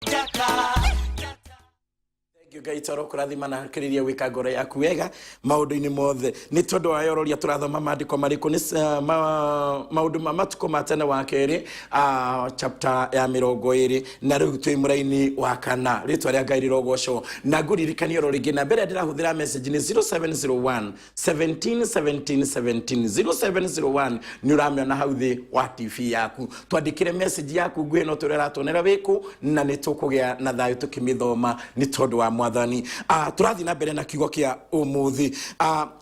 Thank you, Ngai toro kũrathima na akĩrĩria gwĩka ngoro yaku wega maũndũ-inĩ mothe. Nĩ tondũ wa yororia tũrathoma maandĩko marĩkũ? Nĩ maũndũ ma matukũ ma tene wa kerĩ, chapter ya 20, na rĩu twĩ mũraini wa kana. Rĩtwa rĩa Ngai rĩrogocwo. Na ngũririkanie oro rĩngĩ, namba ĩrĩa ndĩrahũthĩra message nĩ 0701 17 17 17. 0701, nĩ ũramĩona hau thĩ wa TV yaku. Twandĩkĩre message yaku nguhĩ, no tũrĩa ũratuonera wĩkũ, na nĩ tũkũgĩa na thayũ tũkĩmĩthoma nĩ tondũ wa Mwathani. Tũrathiĩ na mbere na kiugo kĩa ũmũthĩ.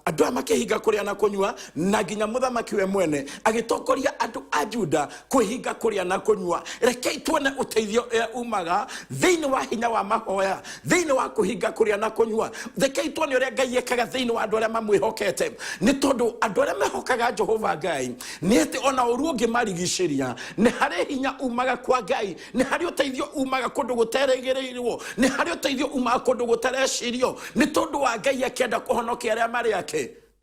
Andũ aya makĩhinga kũrĩa na kũnyua, na nginya mũthamaki we mwene agĩtongoria andũ a Juda kwĩhinga kũrĩa na kũnyua. Rekei tuone ũteithio ũrĩa umaga thĩinĩ wa hinya wa mahoya, thĩinĩ wa kũhinga kũrĩa na kũnyua. Rekei tuone ũrĩa Ngai ekaga thĩinĩ wa andũ arĩa mamwĩhokete, nĩ tondũ andũ arĩa mehokaga Jehova Ngai, nĩ atĩ ona ũru ũngĩmarigicĩria, nĩ harĩ hinya umaga kwa Ngai, nĩ harĩ ũteithio umaga kũndũ gũterĩgĩrĩirwo, nĩ harĩ ũteithio umaga kũndũ gũtarecirio, nĩ tondũ wa Ngai akĩenda kũhonokia arĩa marĩ ake.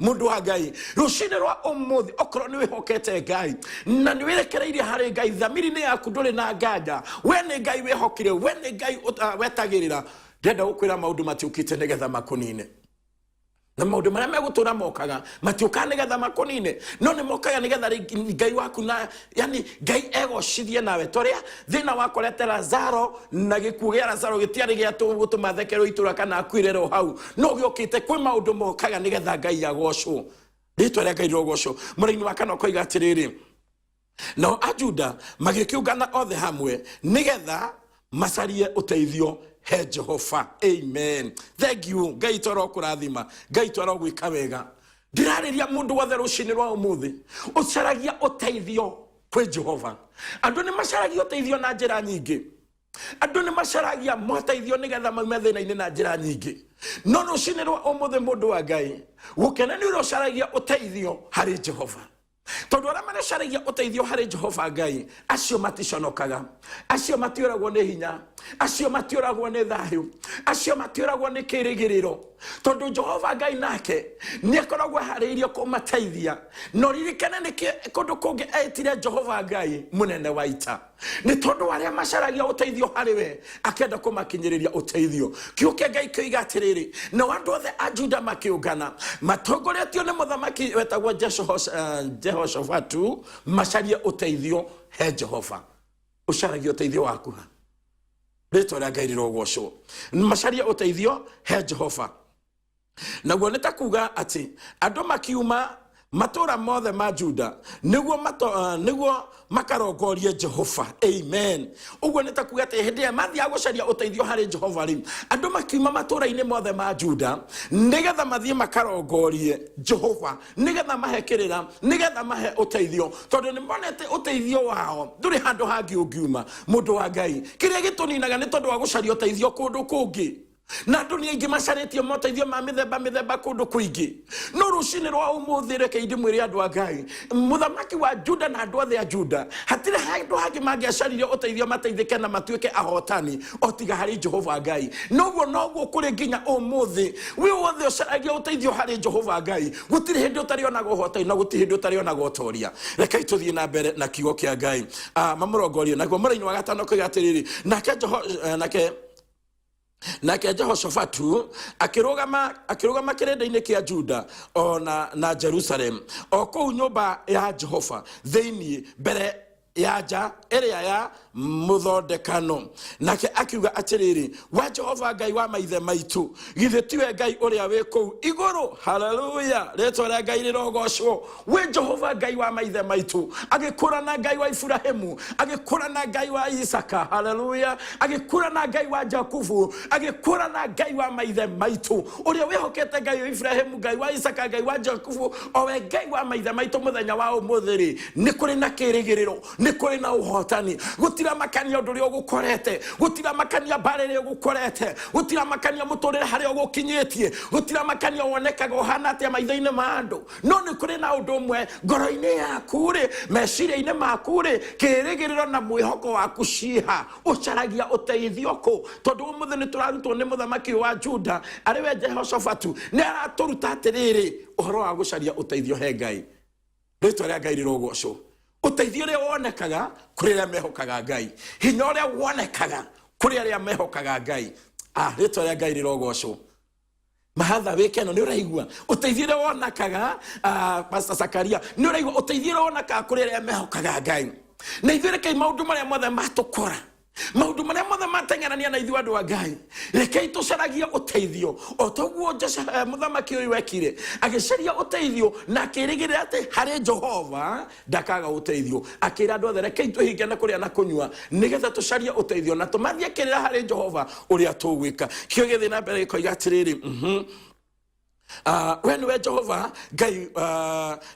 Mũndũ wa Ngai, rũcinĩ rwa ũmũthĩ, okorwo nĩ wĩhokete Ngai na nĩ wĩrekereirie harĩ Ngai, thamiri-inĩ yaku ndũrĩ na nganja, we nĩ Ngai wĩhokire, we nĩ Ngai wetagĩrĩra, ndĩrenda gũkwĩra maũndũ matiũkĩte nĩgetha makũnine, na maũndũ marĩa megũtũra mokaga matiũkaga nĩgetha makũnine, no nĩ mokaga nĩgetha Ngai waku na yani Ngai egocithie nawe. Torĩa thĩna wakorete Lazaro, na gĩkuũ gĩa Lazaro gĩtiarĩ gĩa gũtũma thekerwo itũra kana akuire ro hau, no gĩokĩte. Kwĩ maũndũ mokaga nĩgetha Ngai agocwo. Rĩtwa rĩa Ngai rĩrogocwo. Mũraini wa kana ũkoiga atĩrĩrĩ, nao Ajuda magĩkĩũngana othe hamwe nĩgetha macarie ũteithio he Jehova. Amen. Thank you. Ngai twara kũrathima, Ngai twara gwĩka wega. Ndĩrarĩria mũndũ wothe rũcinĩ rwa ũmũthĩ ũcaragia ũteithio kwĩ Jehova. Andũ nĩ macaragia ũteithio na njĩra nyingĩ, andũ nĩ macaragia moteithio nĩgetha maume thĩna-inĩ na njĩra nyingĩ, no rũcinĩ rwa ũmũthĩ, mũndũ wa Ngai, gũkena nĩ ũrĩa ũcaragia ũteithio harĩ Jehova, tondũ arĩa marĩcaragia ũteithio harĩ Jehova Ngai, acio maticonokaga, acio matiũragwo nĩ hinya, acio matiũragwo nĩ thayũ, acio matiũragwo nĩ kĩrĩgĩrĩro, tondũ Jehova Ngai nake nĩ akoragwo aharĩirie kũmateithia. Na ũririkane nĩkĩ kũndũ kũngĩ etire Jehova Ngai mũnene wa ita, nĩ tondũ arĩa macaragia ũteithio harĩ we akenda kũmakinyĩrĩria ũteithio. Kiugo kĩa Ngai kĩoiga atĩrĩrĩ, nao andũ othe a Juda makĩũngana matongoretio nĩ mũthamaki wetagwo Jehoshafatu macarie ũteithio he Jehova. Ũcaragia ũteithio waku ha? Rĩtwa rĩa Ngai rĩrogocwo. Macarie ũteithio he Jehova, naguo nĩ ta kuga atĩ andũ makiuma matũra mothe ma Juda nĩguo makarongorie Jehova. Amen. Ũguo nĩ ta kuga atĩ hĩndĩ ĩrĩa mathiaga gũcaria ũteithio harĩ Jehova rĩ, andũ makiuma matũra-inĩ mothe ma Juda nĩgetha mathiĩ makarongorie Jehova, nĩgetha mahe kĩrĩra, nĩgetha mahe ũteithio, tondũ nĩ monete ũteithio wao ndũrĩ handũ hangĩ ũngiuma. Mũndũ wa Ngai, kĩrĩa gĩtũninaga nĩ tondũ wa gũcaria ũteithio kũndũ kũngĩ, na andũ nĩ aingĩ macarĩtie moteithio ma mĩthemba mĩthemba kũndũ kũingĩ. No rũcinĩ rwa ũmũthĩ, reke ndĩmwĩre, andũ a Ngai, mũthamaki wa Juda na andũ othe a Juda hatirĩ handũ hangĩ mangĩacaririe ũteithio mateithĩke na matuĩke ahotani o tiga harĩ Jehova Ngai. Noguo noguo kũrĩ nginya ũmũthĩ. Wĩ wothe ũcaragia ũteithio harĩ Jehova Ngai, gũtirĩ hĩndĩ ũtarĩonaga ũhotani na gũtirĩ hĩndĩ ũtarĩonaga ũtoria. Rekei tũthiĩ na mbere na kiugo kĩa Ngai. Mamũrongorie. Naguo mũraini wa gatano koiga atĩrĩrĩ, nake Jehoshafatu akĩrũgama kĩrĩndĩ-inĩ kĩa Juda o na Jerusalem, o kũu nyũmba ya Jehova thĩinĩ, mbere ya nja ĩrĩa ya mũthondekano, nake akiuga atĩrĩrĩ, wa Jehova Ngai wa maithe maitũ, githĩ tiwe Ngai ũrĩa wĩ kũu igũrũ? Haleluya, rĩtwa rĩa Ngai rĩrogocwo. Wĩ Jehova Ngai wa maithe maitũ, agĩkũra na Ngai wa Iburahimu, agĩkũra na Ngai wa Isaka, haleluya, agĩkũra na Ngai wa Jakubu, agĩkũra na Ngai wa maithe maitũ. Ũrĩa wĩhokete Ngai wa Iburahimu, Ngai wa Isaka, Ngai wa Jakubu, o we Ngai wa maithe maitũ, mũthenya wa ũmũthĩ rĩ, nĩ kũrĩ na kĩrĩgĩrĩro, nĩ kũrĩ na ũhotani. Gũtiramakania ũndũ ũrĩa ũgũkorete, gũtiramakania mbara ĩrĩa ũgũkorete, gũtiramakania mũtũrĩre harĩa ũgũkinyĩtie, gũtiramakania wonekaga ũhana atĩa maitho-inĩ ma andũ, no nĩ kũrĩ na ũndũ ũmwe ngoro-inĩ yaku rĩ, meciria-inĩ maku rĩ, kĩrĩgĩrĩro na mwĩhoko waku ciĩha? Ũcaragia ũteithio kũ? Tondũ ũmũthĩ nĩ tũrarutwo nĩ mũthamaki wa Juda, arĩ we Jehoshafatu, nĩ aratũruta atĩrĩrĩ ũhoro wa gũcaria ũteithio he Ngai. Rĩtwa rĩa Ngai rĩrogocwo. Ũteithio ũrĩa wonekaga kũrĩ arĩa mehokaga Ngai, hinya ũrĩa wonekaga. Kũrĩ arĩa mehokaga Ngai. Ah, rĩtwa rĩa Ngai rĩrogocwo. Mahatha wĩke ĩno, nĩ ũraigua ũteithio ũrĩa wonakaga? Ah, Pastor Sakaria, nĩ ũraigua ũteithio ũrĩa wonakaga kũrĩ arĩa mehokaga Ngai? Na ithuĩ rekei maũndũ marĩa mothe matũkora, maũndũ marĩa mothe mateng'erania na ithuĩ andũ a Ngai, rekei tũcaragie ũteithio o toguo mũthamaki ũyũ ekire, agĩcaria ũteithio na akĩrĩgĩrĩra atĩ harĩ Jehova ndakaga ũteithio. Akĩra andũ othe, rekei twĩhinge na kũrĩa na kũnyua nĩgetha tũcarie ũteithio na tũmathiĩ kĩrĩra harĩ Jehova ũrĩa tũgwĩka. Kĩo gĩthiĩ na mbere gĩkoiga atĩrĩrĩ, we nĩwe Jehova Ngai,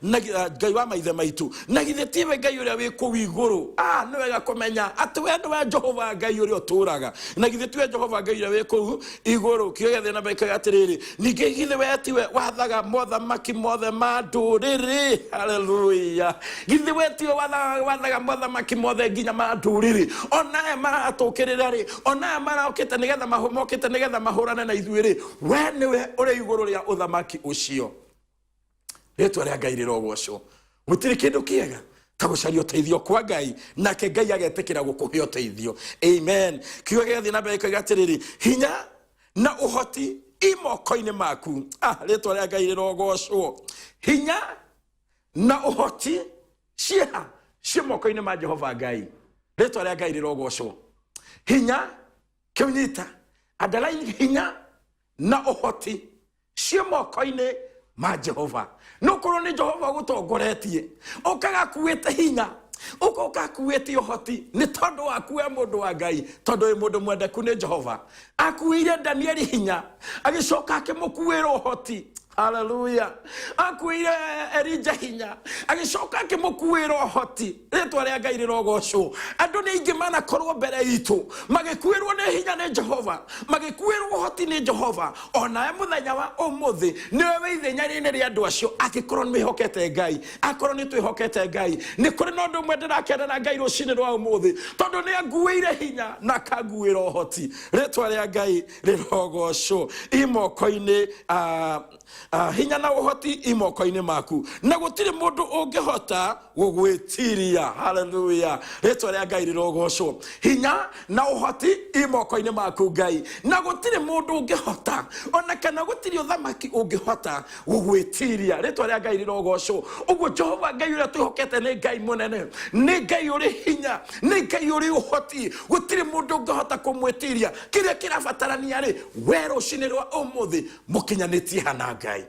na Ngai wa maithe maitũ, na githĩ tiwe Ngai ũrĩa wĩ kũu igũrũ? Nĩ wega kũmenya atĩ we nĩwe Jehova Ngai ũrĩa ũtũũraga. Na githĩ tiwe Jehova Ngai ũrĩa wĩ kũu igũrũ? Kĩo gĩathiĩ na mbere gĩkoiga atĩrĩrĩ, ningĩ githĩ we tiwe wathaga mothamaki mothe ma ndũrĩrĩ? Haleluya! Githĩ we tiwe wathaga mothamaki mothe nginya ma ndũrĩrĩ? Ona aya maratũkĩrĩra rĩ, ona aya marokĩte nĩgetha mokĩte nĩgetha mahũrane na ithuĩ rĩ, we nĩwe ũrĩ igũrũ rĩa ũthamaki ũcio. Rĩtwa rĩa Ngai rĩrogocwo. Gũtirĩ kĩndũ kĩega ta gũcaria ũteithio kwa Ngai, nake Ngai agetĩkĩra gũkũhe ũteithio. Amen. Kiugo gĩgathiĩ na mbere gĩkoiga atĩrĩrĩ, hinya na ũhoti i moko-inĩ maku. Ah, rĩtwa rĩa Ngai rĩrogocwo. Hinya na ũhoti ciĩha ciĩ moko-inĩ ma Jehova Ngai. Rĩtwa rĩa Ngai rĩrogocwo. Hinya kĩu nyita underline, hinya na ũhoti ciĩ moko-inĩ ma Jehova. No korwo nĩ Jehova ũgũtongoretie, ũkagakuĩte hinya, ũgoka akuĩte ũhoti nĩ tondũ waku we mũndũ wa Ngai, tondũ wĩ mũndũ mwendeku nĩ Jehova. Akuĩire Danieli hinya, agĩcoka akĩmũkuĩra ũhoti. Haleluya! Akuĩire Elija hinya, agĩcoka akĩmũkuĩra ũhoti. Rĩtwa rĩa Ngai rĩrogocwo. Andũ nĩ aingĩ manakorwo mbere itũ magĩkuĩrwo nĩ hinya nĩ Jehova, magĩkuĩrwo ũhoti nĩ Jehova. Onawe mũthenya wa ũmũthĩ nĩwe wĩ ithenya-inĩ rĩa andũ acio, angĩkorwo nĩ wĩhokete Ngai. Akorwo nĩ twĩhokete Ngai, nĩ kũrĩ na ũndũ ũmwe ndĩrakenera Ngai rũcinĩ rwa ũmũthĩ, tondũ nĩ anguĩire hinya na akanguĩra ũhoti. Rĩtwa rĩa Ngai rĩrogocwo. I moko-inĩ, hinya na ũhoti i moko-inĩ maku, na gũtirĩ mũndũ ũngĩhota gũgwĩtiria. Haleluya! Rĩtwa rĩa Ngai rĩrogocwo. Hinya na ũhoti i moko-inĩ maku Ngai, na gũtirĩ mũndũ ũngĩhota, ona kana gũtirĩ ũthamaki ũngĩhota gũgwĩtiria. Rĩtwa rĩa Ngai rĩrogocwo. Ũguo Jehova Ngai ũrĩa twĩhokete nĩ Ngai mũnene, nĩ Ngai ũrĩ hinya, nĩ Ngai ũrĩ ũhoti. Gũtirĩ mũndũ ũngĩhota kũmwĩtiria. Kĩrĩa kĩrabatarania rĩ, we rũcinĩ rwa ũmũthĩ mũkinyanĩtie hana Ngai.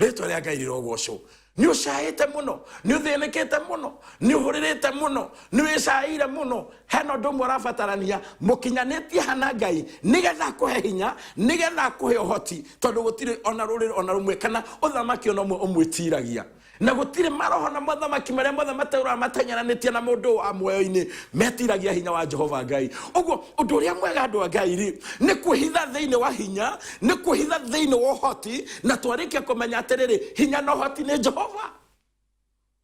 Rĩtwa rĩa Ngai rĩrogocwo. Nĩ ũcaĩte mũno, nĩ ũthĩnĩkĩte mũno, nĩ ũhũrĩrĩte mũno, nĩ wĩcaĩire mũno, hena ũndũ ũmwe ũrabatarania, mũkinyanĩtie hana Ngai, nĩgetha akũhe hinya, nĩgetha akũhe ũhoti, tondũ gũtirĩ ona rũrĩrĩ ona rũmwe kana ũthamaki ona ũmwe ũmwĩtiragia, na gũtirĩ maroho na mothamaki marĩa mothe mateũraga mateng'eranĩtie na mũndũ wa muoyo-inĩ metiragia hinya wa Jehova Ngai. Ũguo ũndũ ũrĩa mwega, andũ a Ngai rĩ, nĩ kwĩhitha thĩinĩ wa hinya, nĩ kwĩhitha thĩinĩ wa ũhoti, na twarĩkia kũmenya atĩrĩrĩ, hinya na ũhoti nĩ Jehova.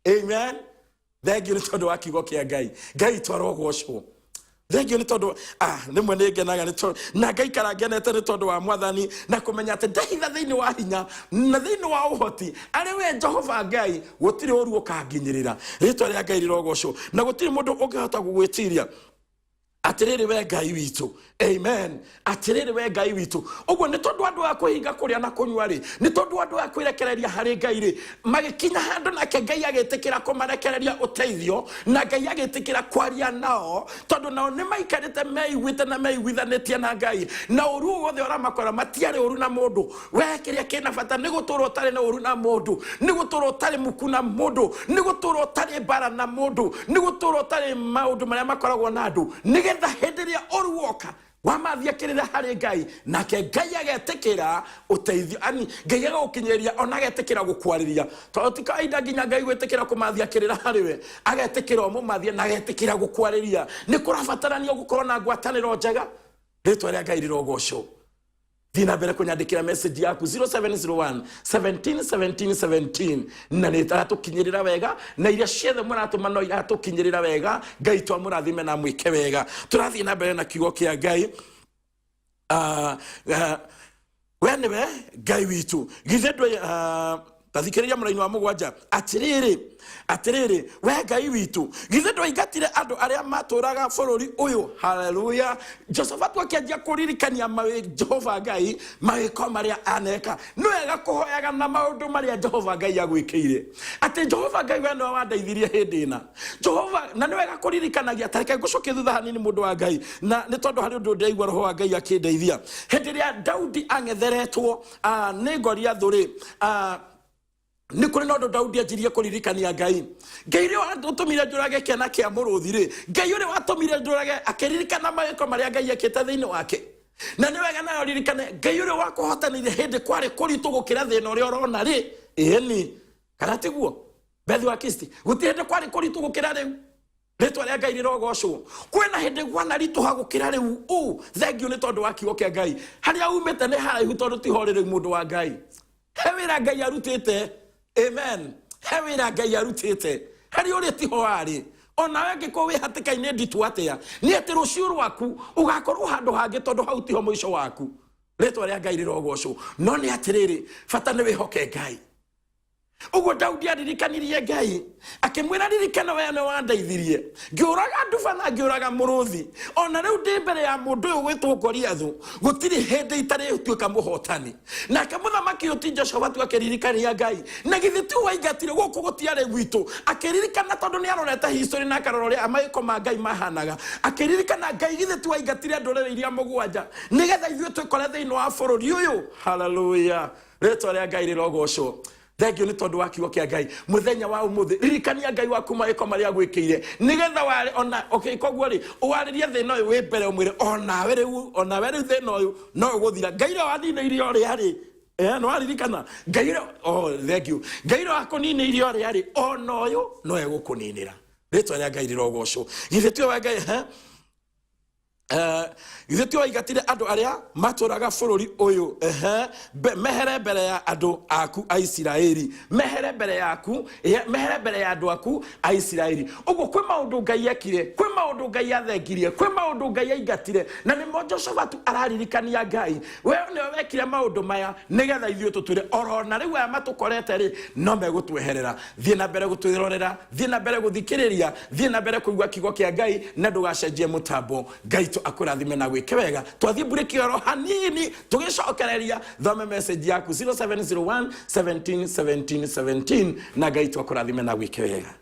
Amen. Thengiũ nĩ tondũ wa kiugo kĩa Ngai. Ngai twarogocwo. Thengiũ nĩ tondũ, rĩmwe nĩ ngenaga nĩ tondũ na ngaikara ngenete nĩ tondũ wa Mwathani, na kũmenya atĩ ndahitha thĩinĩ wa hinya na thĩinĩ wa ũhoti arĩ we Jehova Ngai, gũtirĩ ũru ũkanginyĩrĩra. Rĩtwa rĩa Ngai rĩrogocwo. Na gũtirĩ mũndũ ũngĩhota gũgwĩtiria, atĩrĩrĩ we Ngai witũ. Amen. Atĩrĩrĩ we Ngai witũ. Ũguo nĩ tondũ andũ a kwĩhinga kũrĩa na kũnyua rĩ, nĩ tondũ andũ a kwĩrekereria harĩ Ngai rĩ, magĩkinya handũ nake Ngai agĩtĩkĩra kũmarekereria ũteithio, na Ngai agĩtĩkĩra kwaria nao, tondũ nao nĩ maikarĩte meiguĩte na meiguithanĩtie na Ngai, na ũru wothe ũramakora matiarĩ ũru na mũndũ. We kĩrĩa kĩna bata nĩ gũtũra ũtarĩ na ũru na mũndũ, nĩ gũtũra ũtarĩ muku na mũndũ, nĩ gũtũra ũtarĩ mbara na mũndũ, nĩ gũtũra ũtarĩ maũndũ marĩa makoragwo na andũ, nĩgetha hĩndĩ ĩrĩa ũru woka wamathia kĩrĩra harĩ Ngai, nake Ngai agetĩkĩra ũteithio, ani Ngai agagũkinyĩria, ona agetĩkĩra gũkwarĩria, tondũ ti kawaida nginya Ngai gwĩtĩkĩra kũmathia kĩrĩra harĩ we. Agetĩkĩra ũmũmathie na agetĩkĩra gũkwarĩria. Nĩ kũrabatarania gũkorwo na ngwatanĩro njega. Rĩtwa rĩa Ngai rĩrogocwo. Thiĩ na mbere kũnyandĩkĩra message yaku 0701 17 17 17, na nĩ iratũkinyĩrĩra wega, na iria ciothe mũratũma no iratũkinyĩrĩra wega. Ngai twamũrathime na mwĩke wega. Tũrathiĩ na mbere na kiugo kĩa Ngai. We nĩwe Ngai witũ, githĩ ndwĩ Tathikĩrĩria mũraini wa mũgwanja. Atĩrĩrĩ, atĩrĩrĩ, we Ngai witũ, githĩ ndwaingatire andũ arĩa matũraga bũrũri ũyũ? Haleluya. Josafatu akĩanjia kũririkania mawĩ Jehova Ngai mawĩko marĩa aneka. Nĩ wega kũhoyaga na maũndũ marĩa Jehova Ngai agwĩkĩire, atĩ Jehova Ngai, we nĩwe wandeithirie hĩndĩ ĩna, Jehova. Na nĩ wega kũririkanagia. Tareke ngũcokie thutha hanini, mũndũ wa Ngai, na nĩ tondũ harĩ ũndũ ndĩraigua roho wa Ngai akĩndeithia. Hĩndĩ ĩrĩa Daudi ang'etheretwo nĩ Goliathũ rĩ, nĩ kũrĩ na ũndũ Daudi anjirie kũririkania Ngai. Ngai ũrĩa watũmire njũrage kĩana kĩa mũrũthi rĩ, Ngai ũrĩa watũmire njũrage, akĩririkana mawĩko marĩa Ngai ekĩte thĩinĩ wake. Na nĩ wega nayo ririkane Ngai ũrĩa wakũhotanĩire hĩndĩ kwarĩ kũritũ gũkĩra thĩna ũrĩa ũrona rĩ. Ĩni kana tiguo, Bethi wa Kristi? Gũtirĩ hĩndĩ kwarĩ kũritũ gũkĩra rĩu. Rĩtwa rĩa Ngai rĩrogocwo. Kwĩna hĩndĩ gwanarituha gũkĩra rĩu? Ũ thengio nĩ tondũ wa kiugo kĩa Ngai. Harĩa umĩte nĩ haraihu, tondũ tiho rĩ rĩu. Mũndũ wa Ngai, he wĩra Ngai arutĩte. Amen. He wĩra Ngai arutĩte. Harĩa ũrĩ tiho warĩ. Onawe angĩkorwo wĩ hatĩka-inĩ nditũ atĩa, nĩ atĩ rũciũ rwaku ũgakorwo handũ hangĩ, tondũ hau tiho mũico waku. Rĩtwa rĩa Ngai rĩrogocwo. No nĩ atĩrĩrĩ, bata nĩ wĩhoke Ngai. Ũguo Daudi aririkanirie Ngai, akĩmwĩra, "Ririkana we nĩ wandeithirie ngĩũraga nduba na ngĩũraga mũrũthi. Ona rĩu ndĩ mbere ya mũndũ ũyũ gwĩtwo Goliathu, gũtirĩ hĩndĩ itarĩtuĩka mũhotani." Nake mũthamaki ũyũ ti Joshafatu akĩririkania Ngai, "Na githĩ ti waingatire gũkũ gũtiarĩ gwitũ?" Akĩririkana tondũ nĩ arorete history na akarora ũrĩa mawĩko ma Ngai mahanaga. Akĩririkana Ngai, "Githĩ ti waingatire ndũrĩrĩ iria mũgwanja nĩgetha ithuĩ twĩkore thĩinĩ wa bũrũri ũyũ?" Haleluya. Rĩtwa rĩa Ngai rĩrogocwo. Thengio nĩ tondũ wa kiugo kĩa Ngai mũthenya wa ũmũthĩ. Ririkania Ngai waku mawĩko marĩa agwĩkĩire, nĩgetha ware ona ũkĩka ũguo rĩ, ũwarĩrie thĩna ũyũ wĩ mbere, ũmwĩre onawe rĩu, onawe rĩu thĩna ũyũ no ũgũthira. Ngai ũrĩa waninĩire ũrĩa rĩ, nĩ waririkana Ngai ũrĩa, oh, thank you, Ngai ũrĩa wakũninĩire ũrĩa rĩ, ona ũyũ no egũkũninĩra. Rĩtwa rĩa Ngai rĩrogocwo. Githĩ tiwe wa Ngai, eh? Githĩ ti waingatire andũ arĩa matũraga bũrũri ũyũ, ehe, mehere mbere ya andũ aku a Isiraeli, mehere mbere yaku, mehere mbere ya andũ aku a Isiraeli? Ũguo kwĩ maũndũ Ngai ekire, kwĩ maũndũ Ngai athengirie, kwĩ maũndũ Ngai aingatire, na nĩmo Joshafatu araririkania Ngai, we nĩwe wekire maũndũ maya nĩgetha ithuĩ tũtwĩre orona rĩu aya matũkorete rĩ, no megũtweherera. Thiĩ na mbere gũtwĩrorera, thiĩ na mbere gũthikĩrĩria, thiĩ na mbere kũigua kiugo kĩa Ngai, na ndũgacenjie mũtambo. Ngai tu akũrathime na gwĩke wega. Twathiĩ mburĩki oro hanini, tũgĩcokereria thome message yaku 0701 17 17 17, na Ngai tu akũrathime na gwĩke wega.